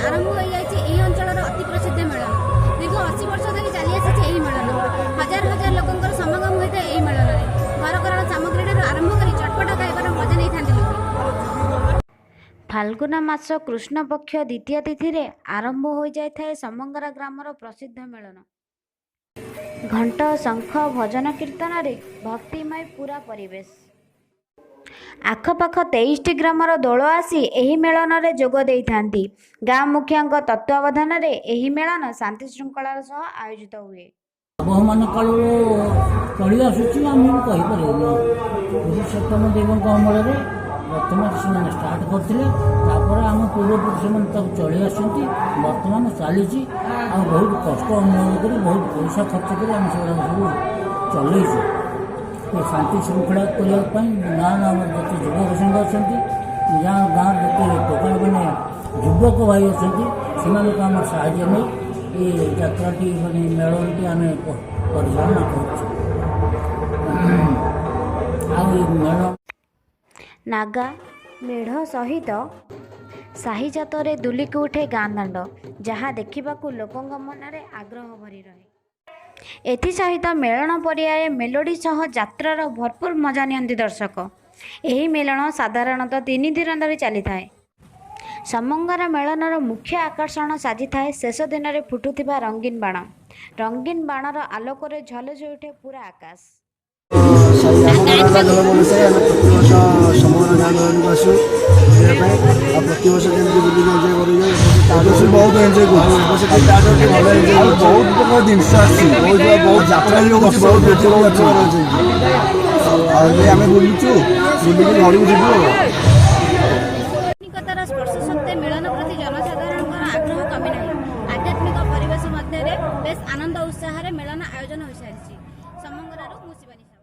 ଆରମ୍ଭ ହୋଇଯାଇଛି ଏହି ଅଞ୍ଚଳର ଅତି ପ୍ରସିଦ୍ଧ ମେଳନ। ଦୀର୍ଘ 80 ବର୍ଷ ଧରି ଚାଲି ଆସିଛି ଏହି ମେଳନ। ହଜାର ହଜାର ଲୋକଙ୍କର ସମାଗମ ହୋଇଥାଏ ଏହି ମେଳନରେ। ଘରକରଣା ସାମଗ୍ରୀଠାରୁ ଆରମ୍ଭ କରି ଚଟପଟା ଖାଇବାର ମଜା ନେଇଥାନ୍ତି ଲୋକେ। ଫାଲ୍ଗୁନ ମାସ କୃଷ୍ଣପକ୍ଷ ଦ୍ୱିତୀୟା ତିଥିରେ ଆରମ୍ଭ ହୋଇଯାଇଥାଏ ସମଙ୍ଗରା ଗ୍ରାମର ପ୍ରସିଦ୍ଧ ମେଳନ। ଘଣ୍ଟ, ଶଙ୍ଖ, ଭଜନ କୀର୍ତ୍ତନରେ ଭକ୍ତିମୟ ପୂରା ପରିବେଶ। ଆଖପାଖ 23ଟି ଗ୍ରାମର ଦୋଳ ଆସି ଏହି ମେଳନରେ ଯୋଗ ଦେଇଥାନ୍ତି। ଗାଁ ମୁଖିଆଙ୍କ ତତ୍ତ୍ୱାବଧାନରେ ଏହି ମେଳନ ଶାନ୍ତିଶୃଙ୍ଖଳାର ସହ ଆୟୋଜିତ ହୁଏ। ଆବହମାନ କାଳରୁ ଚଳି ଆସୁଛି, ଆମେ ବି କହିପାରିବୁନି। ପୁରୁଷୋତ୍ତମ ଦେବଙ୍କ ଅମଳରେ ପ୍ରଥମେ ସେମାନେ ଷ୍ଟାର୍ଟ କରିଥିଲେ। ତାପରେ ଆମ ପୂର୍ବପୁରୁଷମାନେ ତାକୁ ଚଳି ଆସୁଛନ୍ତି। ବର୍ତ୍ତମାନ ଚାଲିଛି ଆଉ ବହୁତ କଷ୍ଟ ଅନୁଭବ କରି, ବହୁତ ପଇସା ଖର୍ଚ୍ଚ କରି ଆମେ ସେଗୁଡ଼ାକ ସବୁ ଚଲେଇଛୁ। ଏ ଶାନ୍ତି ଶୃଙ୍ଖଳା କରିବା ପାଇଁ ଗାଁର ଆମର ଯେତେ ଯୁବକ ସଂଘ ଅଛନ୍ତି, ଗାଁ ଗାଁର ଯେତେ ଟୋକାମାନେ, ଯୁବକ ଭାଇ ଅଛନ୍ତି, ସେମାନଙ୍କୁ ଆମର ସାହାଯ୍ୟ ନେଇ ଏ ଯାତ୍ରାଟି, ମାନେ ମେଳନଟି ଆମେ ପରିଚାଳନା କରୁଛୁ। ଆଉ ଏ ମେଳନ ନାଗା ମେଢ଼ ସହିତ ସାହିଯାତରେ ଦୁଲିକି ଉଠେ ଗାଁ ଦାଣ୍ଡ, ଯାହା ଦେଖିବାକୁ ଲୋକଙ୍କ ମନରେ ଆଗ୍ରହ ଭରି ରହେ। ଏଥିସହିତ ମେଳଣ ପଡ଼ିଆରେ ମେଲୋଡ଼ି ସହ ଯାତ୍ରାର ଭରପୁର ମଜା ନିଅନ୍ତି ଦର୍ଶକ। ଏହି ମେଳଣ ସାଧାରଣତଃ 3 ଦିନ ଧରି ଚାଲିଥାଏ। ସମଙ୍ଗରା ମେଳନର ମୁଖ୍ୟ ଆକର୍ଷଣ ସାଜିଥାଏ ଶେଷ ଦିନରେ ଫୁଟୁଥିବା ରଙ୍ଗୀନ ବାଣ। ରଙ୍ଗୀନ ବାଣର ଆଲୋକରେ ଝଲସି ଉଠେ ପୁରା ଆକାଶ। ଆମ ଗାଁ ହେଲା ଦୋଳ ସାହି। ଆମେ ପ୍ରତିବର୍ଷ ସମଗ୍ର ଗାଁ ଦୋଳକୁ ଆସୁ ବୁଲିବା ପାଇଁ। ଆଉ ପ୍ରତିବର୍ଷ ଯେମିତି ବୁଲିକି ଏନ୍ଜୟ କରିକି ଏବର୍ଷ ବହୁତ ଏନ୍ଜୟ କରୁଛୁ। ଏବର୍ଷ ଟିକେ ତାଠୁ ଟିକେ ଭଲ ଏନ୍ଜୟ ଆଉ କରୁଛୁ। ବହୁତ ପ୍ରକାର ଜିନିଷ ଆସିଛି। ବହୁତ ବହୁତ ଯାତ୍ରା ବି ହଉଛି, ବହୁତ ଲୋକ ବି ଅଛନ୍ତି। ଆଉ ଏବେ ଆମେ ବୁଲୁଛୁ, ବୁଲିକି ଘରକୁ ଯିବୁ ଆଉ। ଆଧୁନିକତାର ସ୍ପର୍ଶ ସତ୍ତ୍ୱେ ମେଳନ ପ୍ରତି ଜନସାଧାରଣଙ୍କର ଆଗ୍ରହ କମି ନାହିଁ। ଆଧ୍ୟାତ୍ମିକ ପରିବେଶ ମଧ୍ୟରେ ବେଶ ଆନନ୍ଦ ଉତ୍ସାହରେ ମେଳନ ଆୟୋଜନ ହୋଇସାରିଛି। ସମଙ୍ଗରାରୁ ମୁଁ ଶିବାନୀ ସାହୁ।